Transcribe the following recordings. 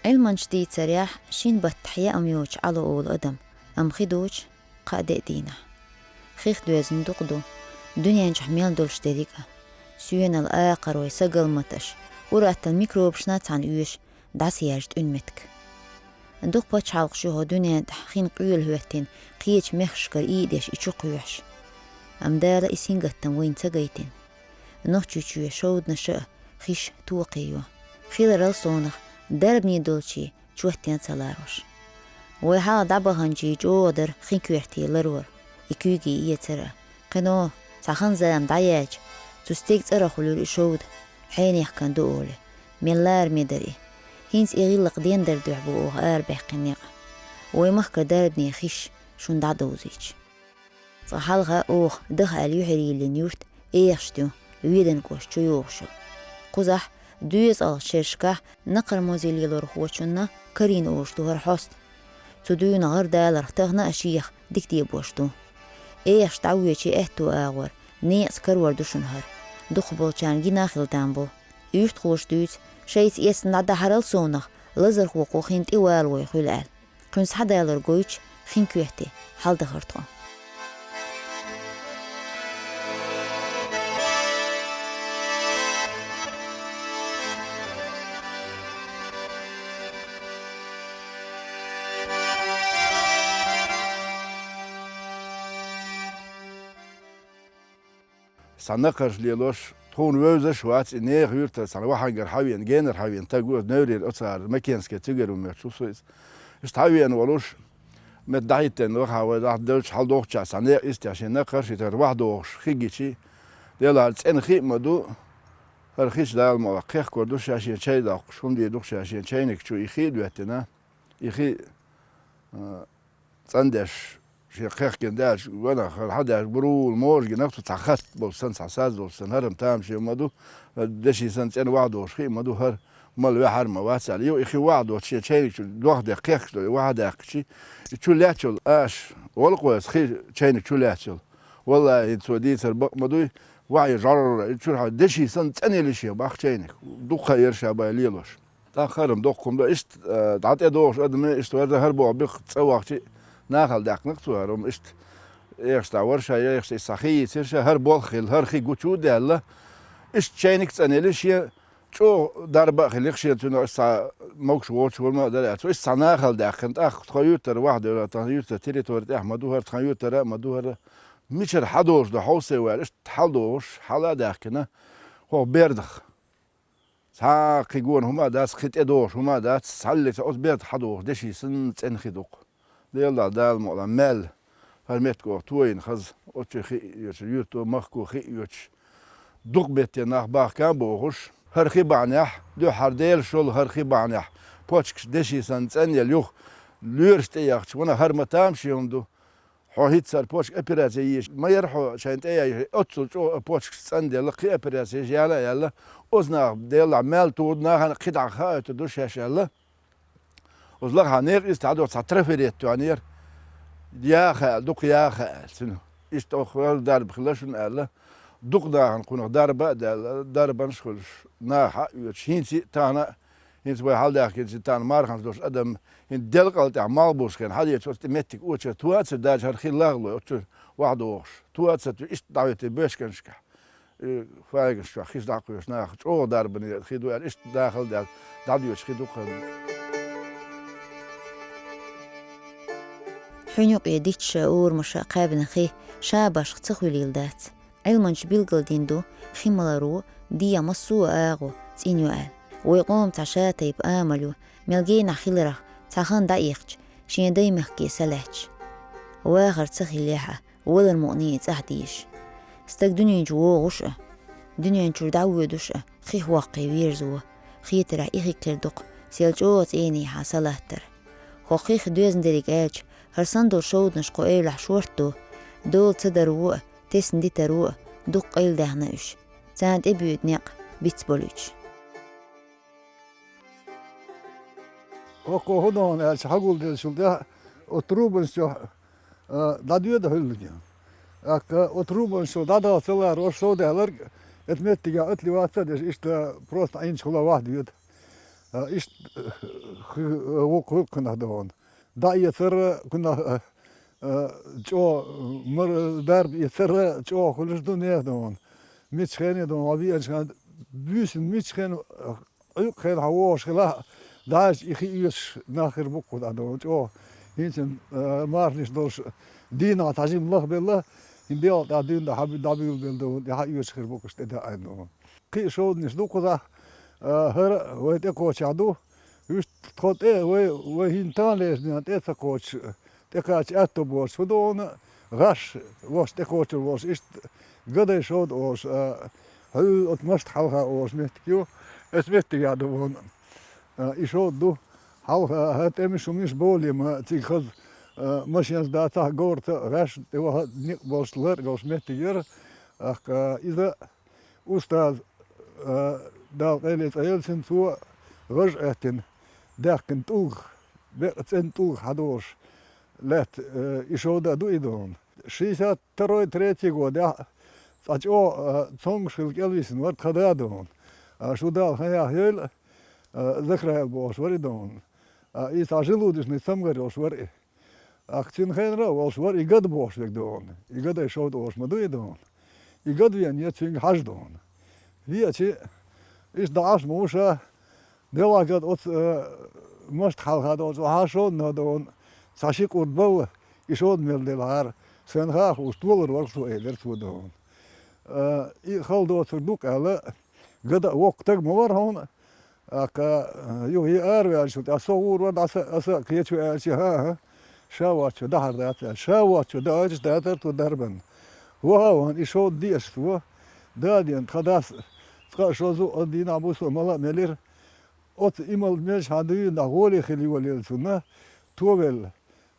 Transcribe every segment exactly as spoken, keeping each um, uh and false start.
Ӏилманча дийцарехь, шин баттахь яа ма йоцуш Ӏало олу адам, амма хи доцуш, кхаа-деа дийнахь. Хих доьзна дукха ду, дуьнен чохь мел долуш дерриг а. Соьнал, акхарой, сагалматаш, ур-атталла микробашна а цхьаьна оьшу дӀасаяржа тӀуьнан меттиг. Дукха пачхьалкхаш ю хӀокху дуьнен тӀехь хин къоьлла хӀоьттина кхечу мехкашкара ийдеш и чу кхоьхьуш. Амма Дала и сингаттам вайна ца гайтина. Нохчийчоь шовданаш а, хиш а токхе йо. Хиларал совнаха, дарбане долчий чоьттина ца ларош. Вай хьалха дӀабаханчий чӀогӀа дара хин коьртий ларор, и куьйгий эцар а. Кхин а, цхьа хан-зама дӀаяьлча, цу стеган цӀарах хуьлура и шовда, хьенехан ду олий, мел лараме дара и. ХӀинца и гӀиллакх дендара дуьхьа бу оха арабаьккхина некъ. Вай махкара дарбане хиш шуна дӀадовзийча. Цкъа хьалха оха даха аьлла юьхьар йиллина юрт Эхашта ю, Веданан кӀоштан чу йогӀуш йолу. Кхузахь доьзалгӀачу шерашкахь накхармозий лелорхочунна карийна олуш ду хӀара хьоста. Цу дуьйна гӀар даларх тахана а шех дика дебош ду. Эхаш дӀавоьдучу аьтту агӀор, некъаца карор ду шуна хӀара. Дукхахболчарна гина а хила там бу. Юьртахоша дуьйцу, шайца эцна дӀадахьарал совнаха, лазархо кху хин тӀе валавой хуьлу аьлла. Кхуьнан схьадалар гойтуш, хин коьрте хьаладахара тхо. Цхьа накхарш лелош, тхуна вевзаш а вац, и нехан юьртара цхьана вахьангара хьавеана, генара хьавеана стаг ву, оцу Неврера оцара Макенская цигара ву моьттуш ву со иза. Иштта хьавеана волуш, метта дӀахӀиттина вахахь, вай дӀахьа делча хьаладохучохь цхьа некъ йистехь шен накхарш а йитар вахьа дохуш хи гичи, делахь цӀена хи а ма ду, хӀара хи чу Дала ма ваккха, кхехкор ду ша шен чай доккхуш, хӀума дийр ду-кх ша шен чайниг чу и хи а доьттина. И хи, а, цӀандеш, шен кхехкина даьлча, ванах, хӀара хьан даьлча, бурула можа гинарх цу цхьа хатта болуш санна, цхьа саз болуш санна, хӀара-м тамашийна ма ду, хӀара деши санна цӀена вахьа дохуш хи а ма ду, хӀара мала ваьхьар а ма вац аьлла. Йо, и хи вахьа доцуш шен чайниг чу дох дехкхехкаш долу, и вахьа даьккхичи, и чу лаьцчул аша, вала кхойса хи чайниг чу лаьцчул. Валлахьи, цо дийцар бакъ ма дуй, вахьа жӀор, и чуьра хьан деши санна цӀена елла шен бах чайниг. Дукха яра ша бай лелош. ТӀаккха хӀара-м доккха хӀума ду, иштта, а, дӀа тӀедогӀуш адам, иштта вара хӀара боху бикх цӀа вахча, нахала даьккхина-кх цо хӀара хӀума, иштта, эхаш дӀа вара ша, эхаш и схьа хи йийцира ша, хӀара болх хилла, хӀара хи гучу а даьлла, иштта чайниг а цӀанъелла шен, чӀогӀа дарба а хилла-кх шен, цуьнан иштта цхьа могуш воцуш хӀума а дара аьлла. Цо иштта цхьа нахала даьккхина, тӀаккха тхан юьртара вахьа девлла, тхан юьртара территори тӀехь ма ду хӀара, тхан юьртара а ма ду хӀара. Мичара хьадолуш ду хьовсий ваьлла, иштта хьаладогӀуш, хьала а даьккхина, хӀокху бердах. Цхьа кхин гона хӀума а дац, кхин тӀедогӀуш хӀума а дац, цхьаллица оцу берда хьадогӀуш деши санна цӀена хи ду-кх. Делахь Дала мукъалахь мел хӀара меттиг оха тойина хаза, оцу чу хи а йоьдуш, юьрто, махко хи а йоьдуш, дукха беттан нах бахка а бохуш, хӀара хи бахьанехь, дуьххьара Делан шолгӀа хӀара хи бахьанехь, почкаш деши санна цӀанъелла юха лоьраш тӀеяхча, ванах, хӀара ма тамашийна хӀума ду. Хьо хӀинцца хӀара почка операци еш ма яра хьо шайна тӀе а яьлла, оццул чӀогӀа почкаш цӀанделла, кхин операци еш яла а яьлла, оцу наха, делахь мел туху нахана кхидӀа хаийтур ду шаьш аьлла. Оцу лахахь некъ иза тӀе дохуш цхьа трафарет тоьхнера, яха аьлла, дукха яха аьлла цуьнан. Иштта оха хӀара дарба хилла шуна аьлла, дукха нахана кхунах дарба а даьлла, дарбанаш а хуьлуш, наха хьа а оьцуш, хӀинца а тахана а, хӀинца вай хьаладаьхкинчу тахана марханаш долуш адам, хӀинца делкъал тӀехь малх болуш хенахь, хьадеца оцу тӀе меттиг очара тоцур даьлча, хӀара хи лахлой, оцу чуьра вахьа дохуш. Тоцур ду иштта дӀахӀоьттина бочканашкахь, э, фаьгаш чохь хиш дӀакхоьхьуш наха, чӀогӀа дарбане хи ду аьлла, иштта дахала даьлла, дӀадоьдуш хи ду-кх хӀара. Хьуьнан юкъе дитташа, урамаша кхаьбна хи ша башха ца хуьлийла дац. Ӏилманчаша билгалдина ду, хи маларо дегӀан массо а агӀо цӀена ю аьлла. Вай къоман цхьа шатайпа амал ю, мел генахь хиларх, цхьа хан дӀаихча, шен даймехке са лаьтташ. Вахар ца хиллехь а, валар мукъане а цӀахь дезаш. Стаг дуьнен чу вогӀуш а, дуьнен чуьра дӀавоьдуш а, хих воккхий верзо, хетарехь, и хи кхир ду-кх, сел чӀогӀа цӀенехьа са латтар. ХӀокху хих доьзна дерриг аьлча, хӀара санна долу шовданаш кху эвлахь шорта ду, дола ца даро а, тесна дитаро а, дукха къайладаьхна уьш. Царна тӀебоьду некъ бицболуьйтуш. ХӀокхо хӀун доху аьлча, хьагулделлачул тӀаьхьа оцу трубанаш чохь, а, дӀадоьду хьуьлларг. ТӀаккха оцу трубанаш чу дӀадала ца ларош, сов даьлларг, эта меттигехь отливаться а деш, иштта просто Ӏийначу хӀула вахьа доьду. А, иштта, э, хи-, э, вукху кхунах догӀун. ДӀаэцар кхунах, э, э, чӀо, мар-, дарба эцар чӀо хуьлуш ду нехан догӀун. Мичча хене догӀун, веанча хана буьйсанна мичча хене, э, Ӏуьйкъ хене хьан вогӀуш хилахь, дӀаьжча и хи оьцуш нах хир бу кху дӀа догӀун чӀо. ХӀинца, э, марханаш долуш дийнахь цхьа жима лахбелла, хӀин белла тӀе дуьйна хьан дӀабуьйлабелла догӀун, и хьан оьцуш хир бу кхуш тӀе даьӀна догӀун. Кхин а шовданаш ду кхузахь, а, хӀара вай тӀекхочехь ду. Вуьшта тхо тӀе, вай, вай хӀинца таханлерчу дийнахь тӀе а ца кхочуш, тӀекхача аьтто боцуш, хӀун ду хьуна, гӀаш, вовшашка тӀекхочур волуш, иштта гадай шовда олуш, а, хьуьл оцу машта хьалха олуш меттиг ю. Эцу меттигехь ду хьуна, а, и шовда ду. Хьалха хӀара тӀемаш, хӀуманаш болий ма цига хаза, а, машенаш дацахь, говрца а, гӀаш тӀе ваха а, некъ болуш, лар а долуш меттиг яра. ТӀаккха иза Устаз, а, Дала къайле цӀа елла цуьнан, цо гӀаж а аьттина, даьккхина тӀулгах, беккъа цӀена тӀулгах хьадолуш лаьтта, а, и шовда а ду и догӀун. Шестьдесят второй, третий годехь цкъа чӀогӀа, а, цомгуш хилла кӀелвисина вара тхан да догӀун. А, шу Дала хан яхъяйла, а, Закраил бохуш вара и догӀун. А, и цхьа желудочный цамгар йолуш вара и. ТӀаккха цуьнан хенара а волуш вара и гада бохуш верг догӀун. И гадай шовда олуш ма ду и догӀун. И гада веана яра цуьнга хьажа догӀун. Веача, иштта дӀа Ӏаш ма ву ша, делахь гада оцу, э, машта хьалха долчу хьан шовданах догӀун, цхьа ши кӀурд балла, и шовда мел делахьара, сайна хаа хууш толур вара со, элира цо догӀун. Э, и хала доцург ду-кх аьлла, гада а воккха стаг ма вара хьуна, ТӀаккха, э, юха и араваьллачул тӀаьхьа со гӀур вара, дӀаса, аса а кхечо аьлча, хӀан-хӀа, ша воцчо дахьар дац аьлла. Ша воцчо даьржа дацара цо дарбанна. Ваха а вахана, и шовда деаш цо, да а деана, тхан дас цкъа а шозза а дийнахь, буса а мала а мелира. Оцу имал межа хьан дуьйна нах гӀоле хила йолаелла цунна, товелла.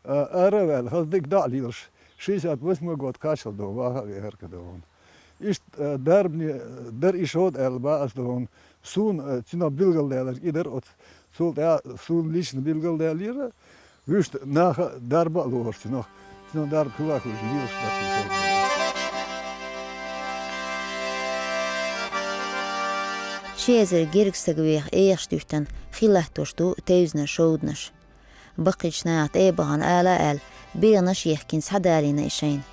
А, ара а ваьлла, хаза дика дӀа а лелаш, шестьдесят восьмой год кхаччалц догӀун, ваха а веара-кх догӀун. Иштта, а, дарбане дара и шовда аьлла бан ас догӀун. Суна, а, цуьнан билгалдаьлларг и дара оцу. Цул тӀаьхьа суна лично билгалдаьллера, вуьшта наха а дарба а лоруш цуьнах. Цуьнан дарба хила а хуьлуш, лелаш дара и шовда. Ши эзар герга стаг веха Эшаш дуьттан хи латтош ду Тевзанан шовданаш. Баккхийчу наха тӀе а бахана ала а аьлла, бегӀанаш а ехкина схьадалийна и шайна.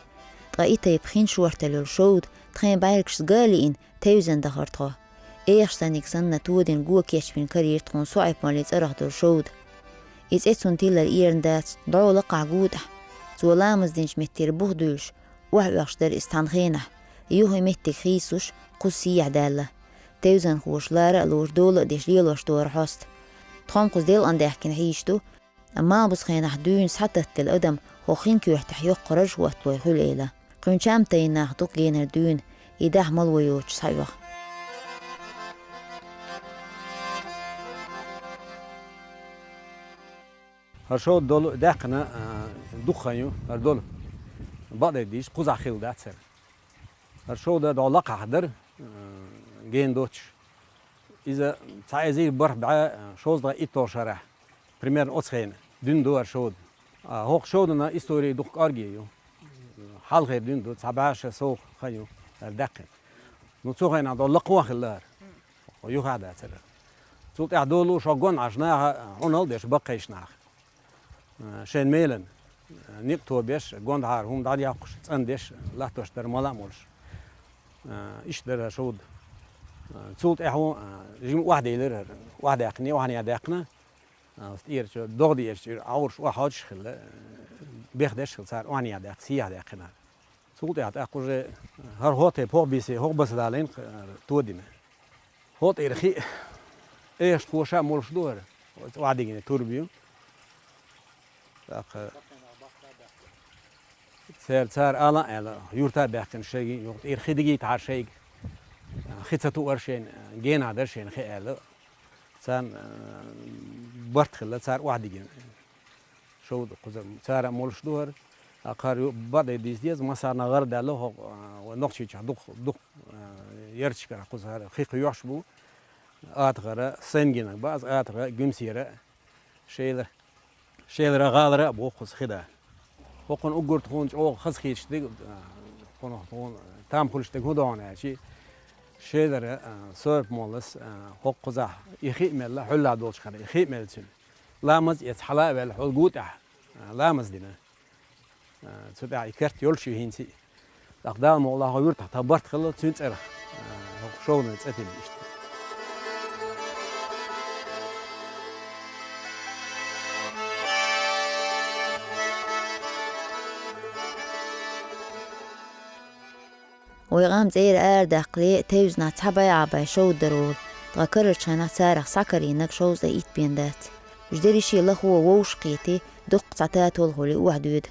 Ткъа и тайпа хин шорталла йолу шовда тхайн бӀаьргашца ган а лиъна, Тевзана дахара тхо. Эшаш санниг санна тодина го кечбина карийра тхуна Суьйбанан цӀарах долу шовда. И цӀе цунна тиллар эрна дац, дӀо лакхахь гутахь. Цо ламаз динчу меттера бух дуьйлуш, охьаоьхуш дара иза цхьана хенахь, юха и меттиг хийцалуш, кхуза сехьа даьлла. Тевзанхоша лара а лууш, дола а деш лелош дара хьоста. Тхо-м кхуза делкъана даьхкина хьийзаш ду, амма малхбузу хенахь дуьйна схьататтаделла адам хӀокху хин коьртахь йоккха раж хӀотталой хуьлу эла. Кхуьнан чам тайна нах дукха генара дуьйна и дахь мало йоцуш схьаоьху. ХӀара шовда долу даьккхина, а, дукха хан ю, хӀара долу. Бакъдерг дийцича, кхузахь хилла дац хӀара. ХӀара шовда дӀо лакхахь дара, а, гена доцуш. Иза цхьа эзар бархӀ бӀе, а, шовзткъе итталгӀа шарахь, примерно оцу хенахь, дуьйна ду хӀара шовда. А, хӀокху шовданан истори дукха кӀорге ю. Хьалхара дуьйна ду, цхьа бӀе шо сов хан ю хӀара даьккхина. Ну, цу хенахь долу лакхо а хилла хӀара. Юха а дацара. Цул тӀаьхьа долу шо гонна Ӏаш наха, а, Ӏуналла а деш, баккхийчу наха. А, шайн мелан, а, некъ тобеш, гондахьара хӀума дӀадоьккхуш, цӀандеш, латтош дара мала а молуш. А, иштта дара шовда. А, цул тӀаьхьа, а, жима охьадийлира хӀара. Охьадаьккхина, охьанехьа даьккхина. А, тӀера чу, догӀа деачу чуьра Ӏовраш охьа хьоьжуш хилла, бехдеш хилла цара, охьанехьа даьккхина, сехьа даьккхина. Цул тӀаьхьа тӀаккха уже хӀара хӀоттий похбийсе, хӀокху баса далийна, тодина. ХӀоттийра хи а, эшаш тхоша а молуш ду хӀара, оцу охьадигина турба ю. ТӀаккха цара, цара ала а аьлла, юьрта а баьхкина шайга, юха тӀера хи дигийтахьара шайга. Хи ца туара шайна, генахь дара шайна хи аьлла. Царна, а, барт хилла, цара охьадигина. Шовда кхуза цара а молуш ду хӀара. ТӀаккха хӀара ю-, бакъдерг дийца деза, массарна гӀара даьлла хӀокху, а, вайн Нохчийчохь дукха, дукха, а, ярташкара кхуза хӀара хи кхоьхьуш бу. АтагӀара, Сайнгинаг бац, АтагӀа, Гуьмсера, Шелара, Шелара, ГӀалара а боху кхуза хи да. ХӀокхунна уггар тхуна чӀогӀа хазахеташ дерг, а, хӀокхунна тхуна там хуьлуш дерг хӀун ду хьуна аьлча, Шелара, а, Сойрап-моллас, а, хӀокхузахь и хи а мелла, хьуьллахь долчу хана и хи а мелла цуьнан. Ламаз эца хьала а ваьлла, хьуьлла гу тӀехь, а, ламаз дина. А, цу тӀехь и керт йолуш ю хӀинца а. ТӀаккха Дала мукъалахь хӀокху юьртахь тхан барт хилла цуьнан цӀарах, а, хӀокху шовданан цӀе тина иштта. Вай къам цӀера арадаккхале, тевзанахь цхьа бӀе-, бӀе шовда дара олу, ткъа карарчу хенахь царах схьакарийнарг шовзткъе итт бен дац. Уьш дерриш а лахо вовшахкхетий, дуккха цхьа татол хуьлий охьадоьду.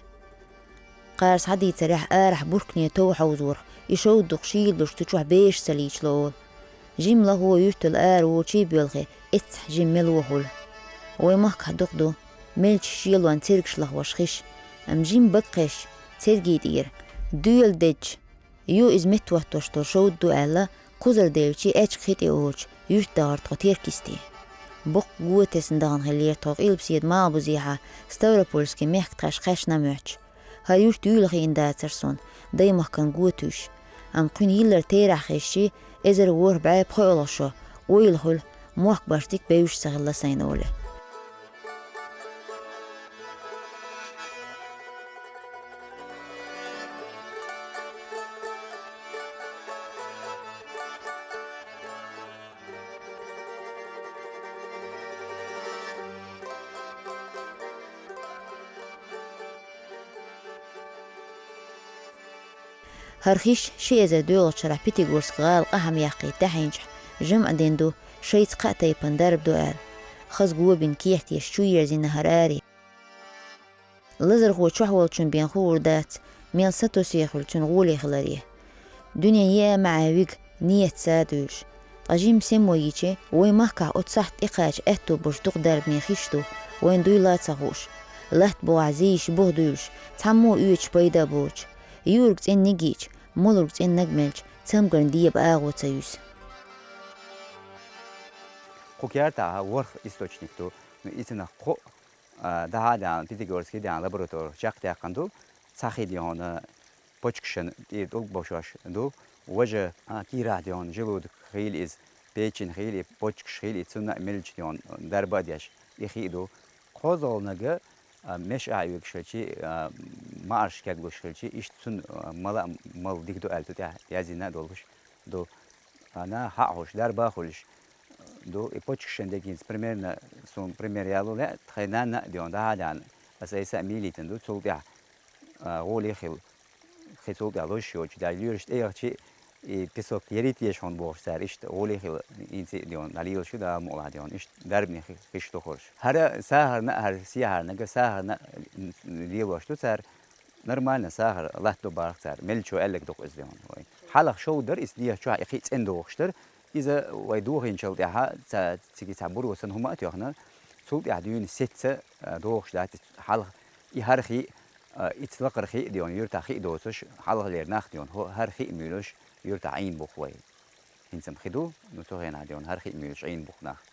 Кхара схьадийцарехь, арахь буркане тов хьовзорах, и шовда дукха шийла долуш цу чохь бераш ца лийчало олу. Жимма лахо юьртал араволчу а боьлхий, эццахь жимма мело хуьлу. Вай махкахь дукха ду мелча шелонан цергаш лахош хиш, амма жимма бага кхаьчча, цергийн тӀера, доьла дедча, ю иза меттахӀоттош долу шовда ду аьлла, кхузара девлча, Эчиг хи тӀе олучу юьртан дахар тхо теркйисте. Боккха го тесна дахана хиллера тхо Къилбаседа Малхбузехьа Ставропольски мехкан тхаьш кхаьчна моьттуш. ХӀара юрт юйла хиъна дацара суна, даймахкана го туьйсуш. Амма кхуьнан йиллар терахь хезча, эзар ворхӀ бӀе пхоьалгӀа шо, ойла хуьлу, мохк баш дика бевзаш ца хилла сайна олий. ХӀара хиш ши эзар доьалгӀачу шарахь Пятигорск гӀала къахьа-м яьккхийта даьхьначохь жамӀ дина ду, шайца кхаа тайпана дарба ду аьлла. Хаза го бина кехаташ чу ерзийна хӀара аре. Лазархо чохь волчунна бен хуур дац, мел сатосехула цуьнан гӀоле хиларе. Дуьнен еа маьӀӀе вига нийят са а дуьйлуш. Ткъа жимма семо йичи, вай махкахь оцу сахьт тӀекхача аьтто болуш дукха дарбане хиш ду, вайна дуйла а ца хууш. Латта бухахь зийча буха дуьйлуш, цхьаммо оьцуш пайда а боцуш. Юург цӀенниг йича, молург цӀеннаг мелча, цамгарна деба агӀо ца юьсу. Кху кертахь ворхӀ источник ду. Ну, и цунах кхоъ, а, дахьа а даьхьна, Пятигорске а даьхьна лаборатори чекхдаьккхина ду. Цхьа хи дехьа почкашна тӀера тӀулг бошош ду. Важа, а, кийрахь дехьа желудок хилла иза, печень хилла и, почкаш хилла и, цунна а мелча дехьа дарба а деш, и хи а ду. КхозлагӀниг, а, меш а Ӏуьйгуш хилчи, а, маӀарш кеглуш хилчи, иштта цунна, а, мала а мала дика ду аьлла, цу тӀехь яздина а долуш ду. Ана хьаъ хуш, дарба а хуьлуш ду. И почкашна дегинца примерно, суна пример яло лаьа, тхайн нанна а дехьа, дахьа а даьхьна, аса айса а мийлийтина ду, цул тӀаьхьа, а, гӀоле хилла. Хи цул тӀаьхьа лозуш йоцуш, даьлла лоьраш тӀеяхчи, и песок ярийта еза хьуна бохуш цара, иштта гӀоле хилла, хӀинца а дехьа, дӀалелаш ю Дала мукъалахь дехьа, иштта дарбане хи-, хиш ду хӀорш. ХӀара сахарна а, хӀара сехьарниг а, сахарна а лелош ду цара, нормально сахар латтадо бахара цара, мелчо аьлларг ду-кх иза дехьа вай. Хьалха шовда дара, иза дехьа чохь и хи цӀена дохуш дара, иза вай дохийначул тӀаьхьа ца, цига цхьа буро санна хӀума а тоьхна, цул тӀаьхьа дуьйна сецца, а, дохуш дац иза хьалха. И хӀара хи, а, и цу лакхара хи а дехьа, юьртахь хи а доцуш, хьалхалера нах дехьа, хӀо-, хӀара хи а муьйлуш, юьртахь Ӏийна бу-кх вай. ХӀинца-м хи ду, ну, цу хенахь дехьа, хӀара хи а муьйлуш Ӏийна бу-кх нах.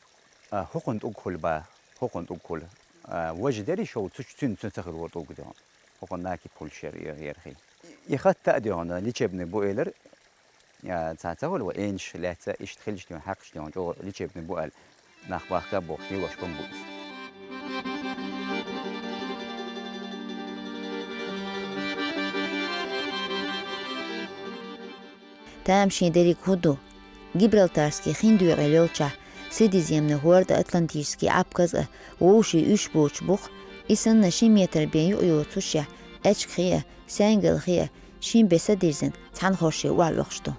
А, хӀокхунна тӀулг хуьлу бах, хӀокхунна тӀулг хуьлу. А, важа дерриш шовда цу-, цуьнан цу ца хилла тӀулг дехьа. ХӀокхунна накипа хуьлуш яра, яра, яра хи. И хатта а дехьа, лечебный бу элира, а, цхьа ца хуьлу вай, эйнаш лаьцна иштта хилча дехьа, хьаькхча дехьа, чӀогӀа лечебный бу аьлла, нах бахка а бохуш, лелош бу-м бу иза. Тамашийна дерриг хӀун ду? Гибралтарский хин доькъийла йолчохь, Средиземный хӀорда а, Атлантический Ӏапказа а вовшийн уьш боцуш бу-кх, и санна ши метр бен юкъ йоцушехь, Эчиг хи а, Саьнгал хи а, шин беса дирзина, цхьана хорше охьаоьхуш ду.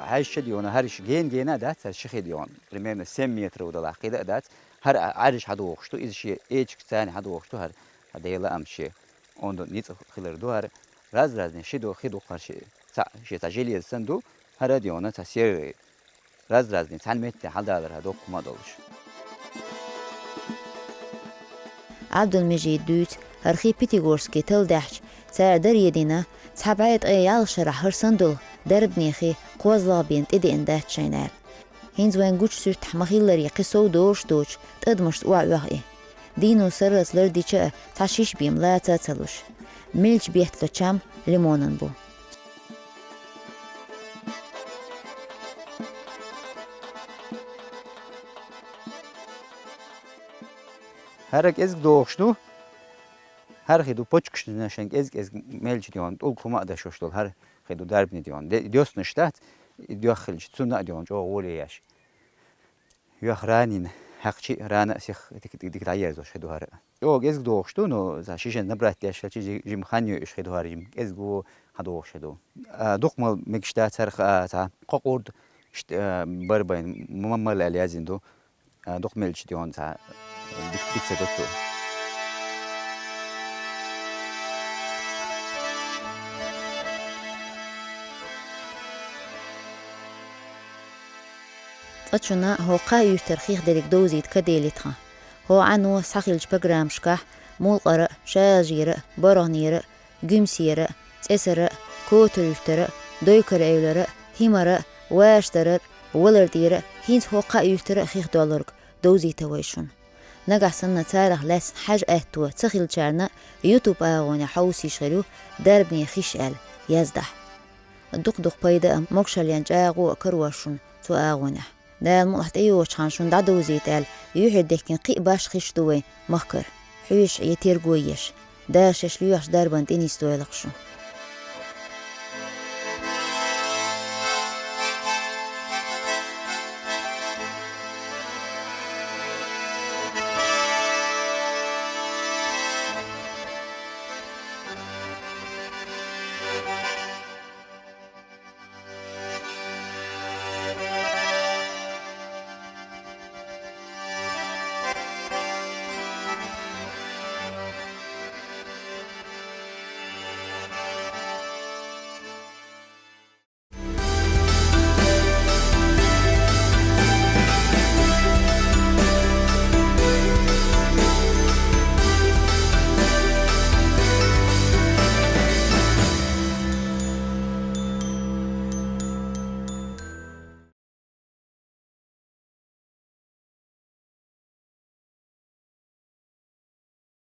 Хьаьжча дехьа, хӀара иштта гена-гена а дац, хӀара ши хи дехьа, примерно семь метров далахь кхидӀа а дац, хӀара Ӏаьржа хьадохуш ду, иза шен эчиг царна хьадохуш ду, хӀара хьан Делан ам шен онда ницкъ хилар ду хӀара, раз-разный ши ду, хи ду-кх хӀара ши, цхьаъ, шен цхьа железо санна ду, хӀара а дехьа цхьа серый. Раз-разный цхьана метте хьалдалар хӀара доккха хӀума а долуш. Ӏабдулмежида дуьйцу, хӀара хи Пятигорске талла даьхьча, цара даре дина, цхьа бӀе ткъе ялх шарахь хӀара санна долу дарбане хи кхозлагӀа бен тӀедеана дац шайна аьлла. ХӀинца вайн гучу суьртахь ма-хиллара кхин сов долуш доцуш тӀадамашца охьаоьху и. Дийнув сарралц лардича а, цхьа шиш бем лаца а ца луш. Мелча бетталу чам лимонан бу. ХӀара кӀезиг дохуш ду. ХӀара хи ду почкашна шайн кӀезиг-кӀезиг мелча дегӀан, тӀулг хӀума а дашош долу хӀара хи ду дарбане дегӀан. Де-, доьснаш дац, и доьхна хилча, цунна а дегӀан чӀогӀа гӀоле еш. Йоьхна ранина, хьаькхчи а рана а сих дика, дика, дика дӀаерзош хи ду хӀара. ЧӀогӀа кӀезиг дохуш ду, но за шишан набрат деш хилча, жи-, жима хан йоуьш хи ду хӀара, жима кӀезиг ву хьан дохуш хи ду. А, дукха мала мегаш дац хӀара, а, цхьа кхо къурд, ишт-, а, барбайн, ма-, мала аьлла язйина ду. А, дукха мелча дегӀан цхьа дик-, дика ца до цо. Цкъачунна хӀокху кхаа юьртара хих дерриг довзийта ка делира тхан. ХӀокху Ӏано схьахиллачу программашкахь Мулкъара а, Шалажера а, БоргӀанера а, Гуьмсера а, ЦӀесара а, Котар-Юьртара а, Дойкар-Эвлара а, ХӀимара а, Вашадара а, ВалартӀера а, хӀинца хӀокху кхаа юьртара а хих доллург довзийта вай шуна. Нагахь санна царах лаьцна хьажа аьтто ца хиллачарна YouTube агӀонехь хьовсийша хир ю дарбане хиш аьлла, яздахь. Дукха-дукха пайда а, могушаллин чӀагӀо а каро шуна цу агӀонехь. Дала мукъалахь тӀейогӀучу хенахь шуна дӀадовзийта аьлла, юьхьар дехкина кхин а башха хиш ду вайн махкара. Хьоьжуш Ӏе терго еш. Дала шаьш лоьхучу дарбанна тӀе нисдойла-кх шу.